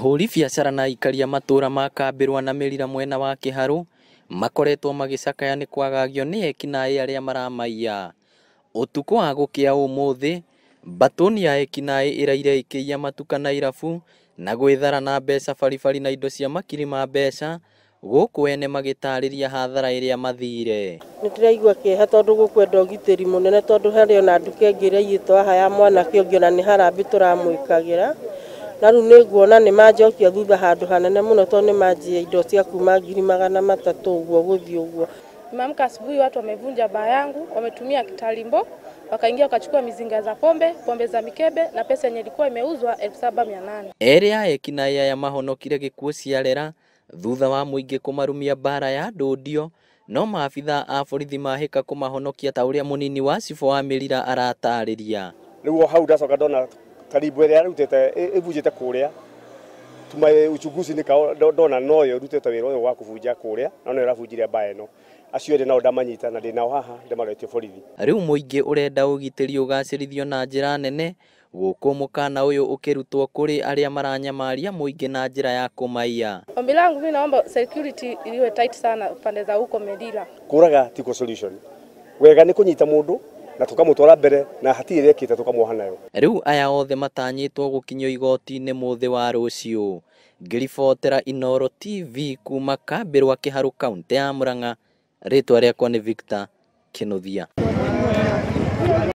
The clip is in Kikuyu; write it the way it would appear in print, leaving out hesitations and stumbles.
Ahũri biacara na aikari a matũra ma Kambĩrwa na Mĩrira mwena wa Kĩharũ makoretwo magĩcakaya nĩ kwagagio nĩ ekinaĩ arĩa maramaiya. Ũtukũ wa gũkĩa ũmũthĩ, mbatũni ya ekinaĩ ĩraire ĩkĩiya matuka na irabu na gwĩthara na mbeca baribari na indo cia makiri ma mbeca, gũkũ ene magĩtarĩria hathara ĩrĩa mathire. Nĩ ndĩraigua kĩeha tondũ gũkwenda ũgitĩri mũnene tondũ harĩ ona nduka ĩngĩ ĩraiyĩtwo haha ya mwanake ũngĩ ona nĩ harambĩ tũramwĩkagĩra. Na rĩu nĩ nguona nĩ manjokia thutha handũ hanene mũno tondũ nĩ manjia indo cia kuma 300,000 ũguo gũthiĩ ũguo. Nimeamka asubuhi, watu wamevunja baa yangu, wametumia kitalimbo, wakaingia wakachukua mizinga za pombe, pombe za mikebe na pesa yenye ilikuwa imeuzwa 7,800. Erĩ a ekinaĩ aya mahonokire gĩkuũ ciarera thutha wa mũingĩ kũmarumia mbara ya ndũndio, no maabitha a borithi mahĩka kũmahonokia ta ũrĩa mũnini wa cibũ wa Mĩrira aratarĩria. Rĩu o hau ndacoka ndona tarimbo ĩrĩa yarutĩte ĩbunjĩte kũrĩa, tuma uchunguzi ndona noyo ĩrutĩte wĩra ũyũ wa kũbunja kũrĩa, na noyo ĩrabunjire mbaa ĩno. Acio erĩ nao ndamanyita na ndĩ nao haha ndĩmaroretie borithi. Rĩu mũingĩ ũrenda ũgitĩri ũgacĩrithio na njĩra nene, gũkũ mũkana ũyũ ũkĩrutwo kũrĩ arĩa maranyamaria mũingĩ na njĩra ya kũmaiya. Ombi langu mimi naomba security iwe tight sana pande za huko Melila. Kũraga tiko solution. Wega nĩ kũnyita mũndũ na tukamũtwara mbere na hatirĩ ĩrekĩte tukamwoha nayo. Rĩu aya othe matanyĩtwo gũkinyio igoti-inĩ mũthĩ wa rũciũ. Ngĩribotera Inooro TV kuma Kambĩrwa Kĩharũ, kaũntĩ ya Murang'a, rĩtwa rĩakwa nĩ Victor Kĩnuthia.